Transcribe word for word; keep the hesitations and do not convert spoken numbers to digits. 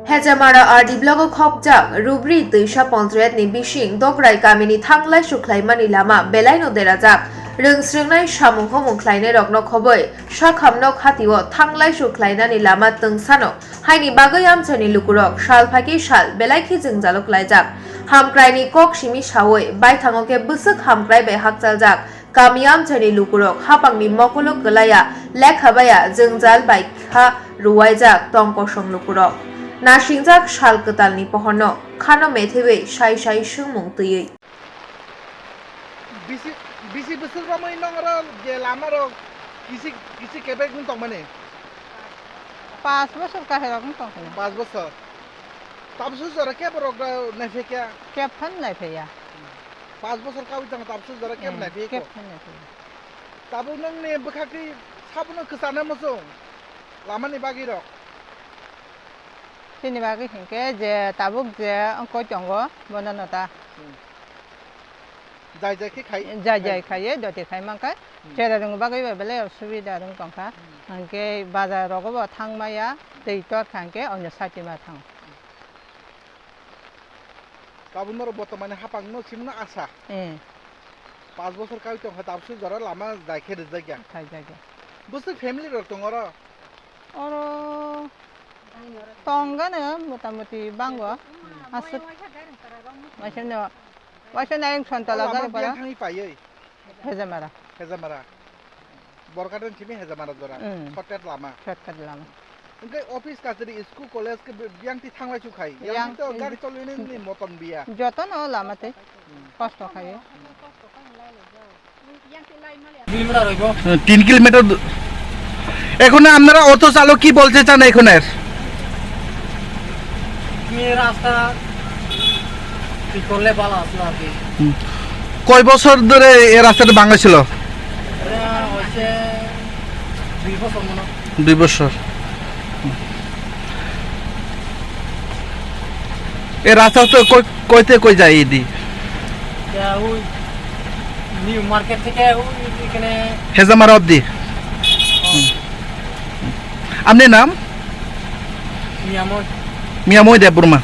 Hejamara R D block o khopjak Rubri Twisa Panchayat ni bising Dograi kamini thanglai sukhlaimani lama belaino derajak. Rwng srwngnai samung humung khlainairokno khoboi sakhamno khatio thanglai sukhlainani lama twngsano haini bagwi amchaini lukurok sal phaikhe sal belai khe jwngjalo klaijak. Hamkraini kok simi sawi baithango khe bwswk hamkrai bai hakchaljak. Kami amchaini lukurok hapangni mokolo kwlaiya, lekha baiya, jwngjal bai kha ruwaijak tong kosong lukurok. Nasingjak sal kwtalni pohorno khano methewi sai sai swngmung twiwi. Bisi, bisi bwswk romwi nong oro je lama rok kisi, kisi kebek wng tongmani? Pas bosor kahirok wng tongkha. Pas bosor. Tabsu jora kebo rok naiphaikha? Kep phan naiphaia. Pas bosor kawi tang tabsu jora kep Hmm, naiphaikha. Kep phan naiphaia. Tabuk nongni bwkhakni sabuno kwchana muchung lamani bagwi rok? Chini bagwi hinkhe je tabuk je wngkoi tongo bono no ta. Hmm. Jai jai khe khai? Jai jai khai. Khaiye, doti khai mankha. Hmm. Chera rwngni bagwi ba belai osubida rwng tongkha. Hmm. Hinkhe bazar rogo bo thang maya, twi tor kha hinkhe onyo sati ma thango. Tabuk norok botomani hapang no simno asa. Eh. Pas bosor kawi tongkha, tabsu jora lama jai khe rijak ya. Khai jai ya. Bwswk family rok tong oro? Oro tongano motamoti bango. Aswk. Waisa no, waisa no ayang sontala. O lama gari para. Biyang thangwi paiwi? Hejamara. Hejamara. Borokhaten simi Hejamara jora. Mm. Shortcut lama. Shortcut lama. Hwnkhe office kachari, school, college khe bi-, biyang twi thanglai su khai. Yang Yang to twi gari cholwini ni motom biya. Jotono lama tei Hmm. kosto khai. তিন কিলোমিটার। তিন কিলোমিটার দূ-, এখন আপনারা অটো চালক কি বলতে চান এখন এর? কি রাস্তা ঠিক করলে ভালো আসলো আর কি। হুম। কয় বছর ধরে এই রাস্তাটা ভাঙা ছিল? এটা হচ্ছে দুই বছর মনে হয়। দুই বছর। এই রাস্তা তো কই, কইতে কই যায় এদি? এটা ওই নিউ মার্কেট থেকে ওই এখানে হেজামারা অবধি? হুম। আপনার নাম? নিয়ামত। মিয়াময় দেববর্মা।